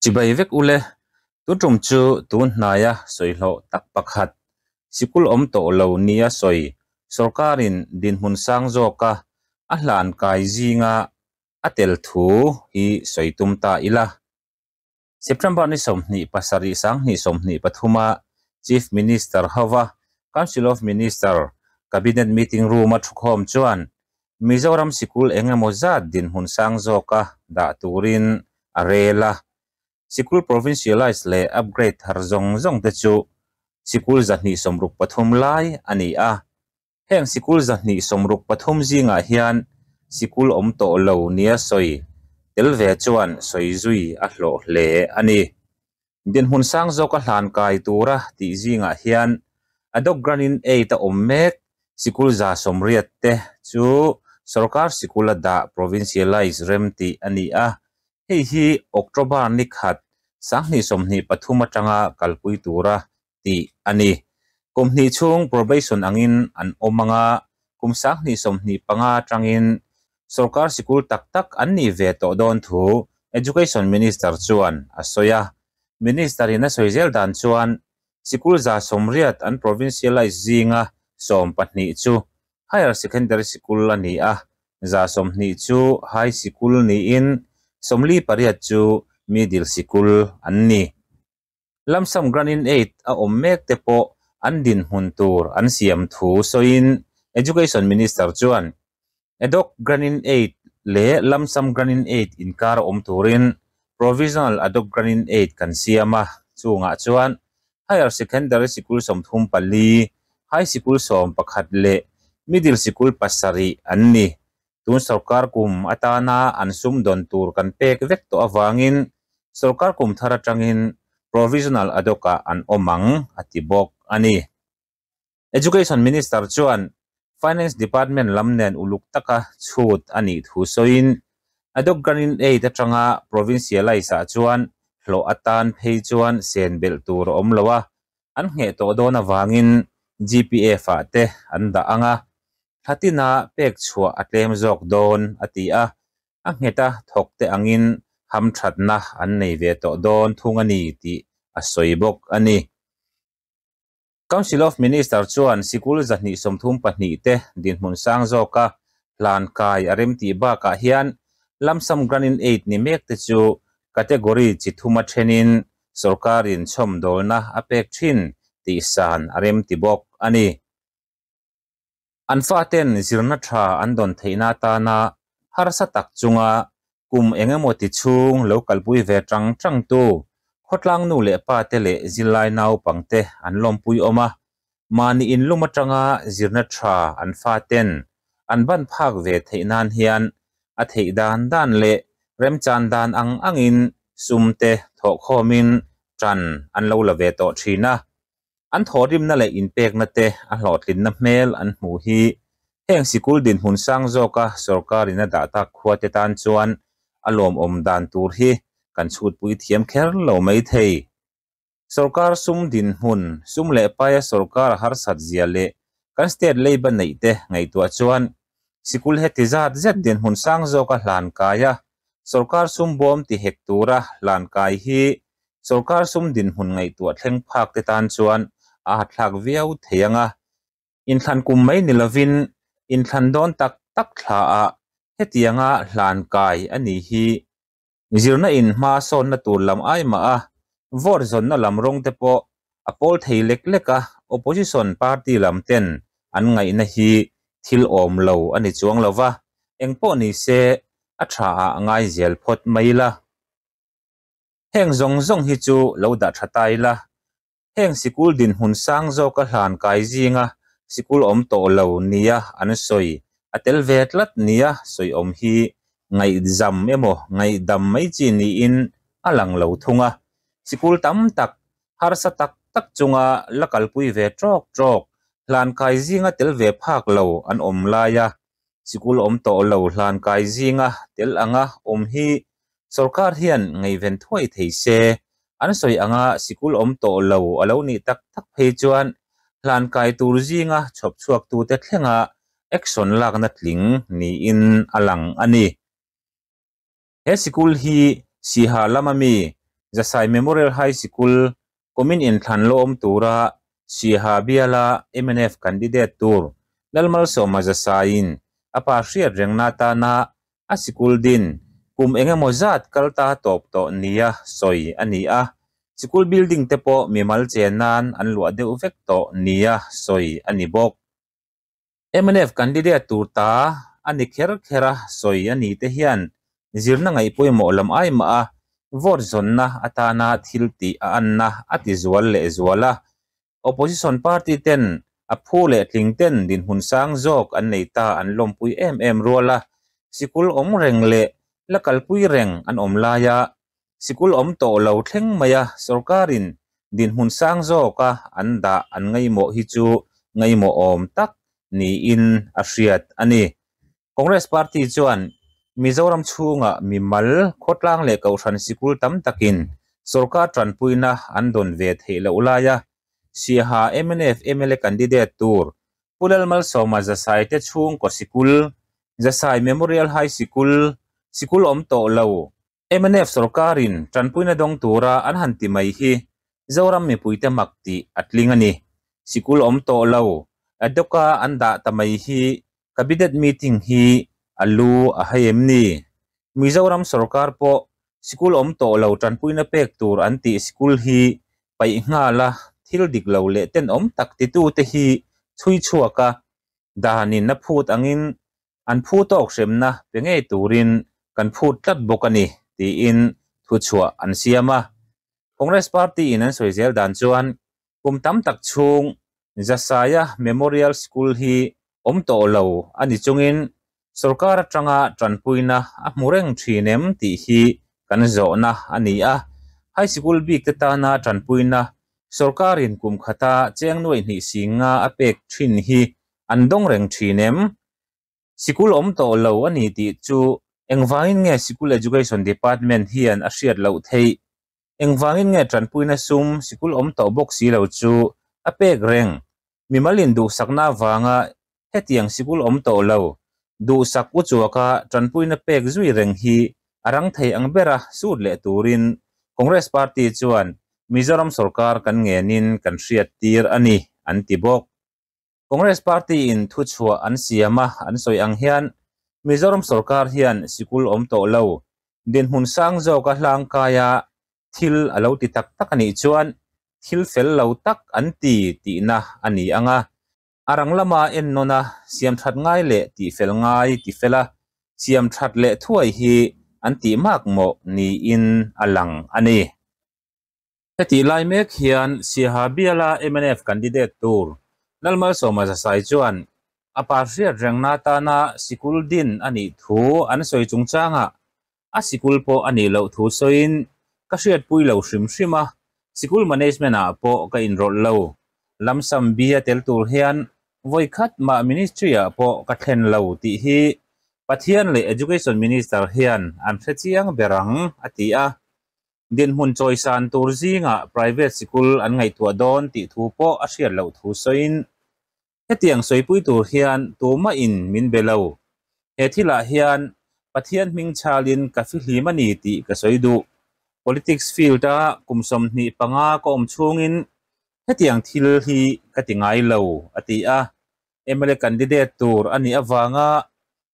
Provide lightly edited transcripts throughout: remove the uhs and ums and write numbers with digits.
Chibai vek ule, tun tum chu tun hnaia sawi hlawh tak pakhat, sikul awm tawh lo nia sawi sorkarin dinhmun sang zawka a hlan kai zinga a tel thu hi sawi tum ta ila. September ni 27 2023 a Chief Minister hova Council of Minister Cabinet Meeting Room a thukhawm chuan Mizoram sikul engemaw zat dinhmun sang zawka dah turin a rel a. Sikul provincialise leh upgrade thar zawng zawng te chu sikul 163 lai a ni a. Heng sikul 163 zingah hian sikul awm tawh lo nia sawi tel ve chuan sawi zui a hlawh hle a ni. Dinhmun sang zawka hlan kai tura tih zingah hian Adhoc Grant-in Aid a awm mek sikul 180 te chu sorkar sikula dah provincialise rem tih a ni a. Hei hi October ni khat 2023 atanga kalpui tura tih a ni. Kum hnih chhung probation angin an awm anga kum 2025 atangin sorkar sikul tak tak an nih ve tawh dawn thu Education Minister chuan a sawi a. Minister in a sawi zel dan chuan sikul 180 an provincialise zinga 12 chu Higher Secondary Sikul a ni a, 120 chu High Sikul niin 48 chu Middle Sikul an ni. Lump-sum grant-in-aid a awm mek te pawh an dinhmun tur an siam thu sawiin Education Minister chuan Adhoc grant-in-aid leh lump-sum grant-in-aid inkar awm turin Provisional Adhoc grant-in-aid kan siam a, chungah chuan Higher Secondary Sikul 34, High Sikul 11 leh Middle Sikul 7 an ni. Tun sorkar kum atana an sum dawn tur kan pek vek tawh avangin sorkar kum thar atangin provisional adhoc ah an awm ang, a ti bawk a ni. Education Minister chuan Finance Department lam nen uluk taka chhut a nih thu sawiin adhoc grant-in-aid atanga provincialise ah chuan hlawh atan phei chuan sen belh tur a awm lo a, an ngheh tawh dawn avangin GPF ah te an dah ang a, thlatina pek chhuah a tlem zawk dawn a ti a, a ngheta thawk te angin hamthatna an nei ve tawh dawn thung a ni tih a sawi bawk a ni. Council of Minister chuan sikul 132 te dinhmun sang zawka hlan kai a rem tih bakah hian lump-sum grant-in-aid ni mek te chu category chi thuma thenin sorkarin chhawmdawlna a pek thin tih san a rem ti bawk a ni. An faten zirna tha an dawn theihna atana harsa tak chunga kum engemaw ti chhung lo kalpui ve tang tang tu khawtlang nu leh pa te leh zirlai naupangte an lawmpui awm a, mahni inlum atanga zirna tha an faten an ban phak ve theih nan hian a theih dan dan leh remchan dan ang angin sum te thawhkhawmin tan an lo la ve tawh thin a. An thawhrimna leh inpekna te a hlawhtlinna hmel an hmuh hi heng sikul dinhmun sang zawka sorkarin a dah tak khua te tan chuan a lawmawm dan tur hi kan chhutpui thiam kher lo mai thei. Sorkar sum dinhmun, sum leh paia sorkar a harsat zia leh kan state leiba neih te ngaihtuah chuan sikul heti zat zet dinhmun sang zawka hlan kai a, sorkar sum bawm ti hek tura hlan kai hi sorkar sum dinhmun ngaihtuah thleng phak te tan chuan a hathlak viau thei ang a. Inthlan kum mai ni lovin inthlan dawn tak tak thla ah hetianga hlan kai a nih hi zirna in hma sawnna tur lam ai mah a, vote zawnna lam rawng te pawh a pawl thei lek lek a, opposition party lam ten an ngaihna hi thil awm lo a ni chuang lo va, engpawh ni se a tha ah ngai zel phawt mai la. Heng zawng zawng hi chu lo dah tha ta ila, heng sikul dinhmun sang zawka hlan kai zinga sikul awm tawh lo nia an sawi a tel ve tlat nia sawi awm hi ngaihzam emaw ngaihdam mai chi niin a lang lo thung a. Sikul tam tak, harsa tak tak chunga la kalpui ve tawk tawk, hlan kai zinga tel ve phak lo an awm laia sikul awm tawh lo hlan kai zinga tel anga awm hi sorkar hian ngaihven thuai thei se, an sawi anga sikul awm tawh lo a lo nih tak tak phei chuan hlan kai tur zinga chhawp chhuak tute thlenga action lakna tling niin a lang a ni. He sikul hi Siha lama mi Zasai Memorial High Sikul kumin inthlan lawm tura Siaha biala mnf candidate tur Lalmalsawma Zasaiin a pa hriat rengna atana a sikul din kum engemaw zat kal ta tawp tawh nia sawi a ni a. Sikul building te pawh mimal chen nan an luah deuh vek tawh nia sawi a ni bawk. Mnf candidate tur ta a ni kher kher a sawi a ni te hian zirna ngaih pawimawh lam ai mah a, vote zawnna atana thil tih a anna a ti zual leh zual a. Opposition party ten a phu leh tling ten dinhmun sang zawk an nei ta an lawmpui em em rual a, sikul awm reng leh la kalpui reng an awm laia sikul awm tawh lo thleng maia sorkarin dinhmun sang zawka an dah an ngaihmawh hi chu ngaihmawhawm tak niin a hriat a ni. Congress Party chuan Mizoram chhunga mimal, khawtlang leh kohhran sikul tam takin sorkar tanpuina an dawn ve theih loh laia Siaha mnf mla candidate tur Pu Lalmalsawma Zasai te chhungkaw sikul, Zasai Memorial High Sikul, sikul awm tawh lo, Mnf sorkarin tanpuina dawng tura an han ti mai hi Zoram mipuite mak tih a tling a ni. Sikul awm tawh lo, Adoka an dah ta mai hi Cabinet meeting hi a lu a hai em ni? Mizoram sorkar pawh sikul awm tawh lo tanpuina pek tur an tih sikul hi paih nghal a, thil dik lo leh tenawm tak titute hi chhui chhuak a, danin a phut angin an phu tawk hremna pe ngei turin kan phut tlat bawk a ni, tiin thuchhuah an siam a. Congress Party in an sawi zel dan chuan kum tam tak chhung Zasaya Memorial School hi awm tawh lo a ni chungin sorkar atanga tanpuina a hmu reng thin em tih hi kan zawhna a ni a. High Sikul bik te tana tanpuina sorkarin kum khata cheng nuaih hnih singa a pek thin hi an dawng reng thin em? Sikul awm tawh lo a ni tih chu engvangin nge Sikul Education Department hian a hriat loh theih? Engvangin nge tanpuina sum sikul awm tawh bawk si lo chu a pek reng? Mimal induhsakna avanga hetiang sikul awm tawh lo duhsak uchuaka tanpuina pek zui reng hi a rang thei ang bera sut leh turin Congress Party chuan Mizoram sorkar kan ngenin kan hriattir a ni, an ti bawk. Congress Party in thuchhuah an siam a, an sawi ang hian Mizoram sorkar hian sikul awm tawh lo, dinhmun sang zawka hlangkaia thil a lo ti tak tak a nih chuan thil fel lo tak an ti tihna a ni ang a. A rang lama ennawn a, siam that ngai leh tihfel ngai tifel a, siam that leh thuai hi an tih makmawh niin a lang a ni. Hetih lai mek hian Siaha biala mnf candidate tur Lalmalsawma Zasai chuan a pa hriat rengna atana sikul din a nih thu an sawi chungchangah a sikul pawh a nih loh thu sawiin, Ka hriatpui lo hrim hrim a, sikul management ah pawh ka inrawlh lo. Lamsam bia tel tur hian vawi khat mah ministry ah pawh ka thlen lo tih hi Pathian leh Education Minister hian an hrechiang ber ang, a ti a. Dinhmun chawisan tur zingah private sikul an ngaihtuah dawn tih thu pawh a hriat loh thu sawiin, Hetiang sawipui tur hian tumahin min be lo. He thilah hian Pathian hming chhalin ka fihlim a ni tih ka sawi duh. Politics field-a kum 25 ka awm chhungin hetiang thil hi ka ti ngai lo, a ti a. Mla candidate tur a nih avanga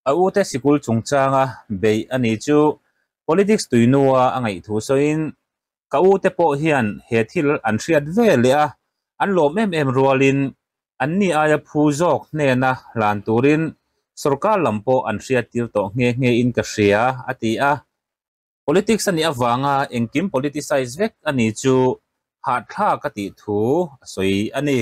a ute sikul chungchanga beih a ni chu politics tuinua a ngaih thu sawiin, Ka ute pawh hian he thil an hriat ve leh a, an lawm em em rualin anni aia phu zawk hnena hlan turin sorkar lam pawh an hriattir tawh nghe nghe in ka hria, a ti a. Politics a nih avanga engkim politicize vek a ni chu hahthlak a tih thu a sawi a ni.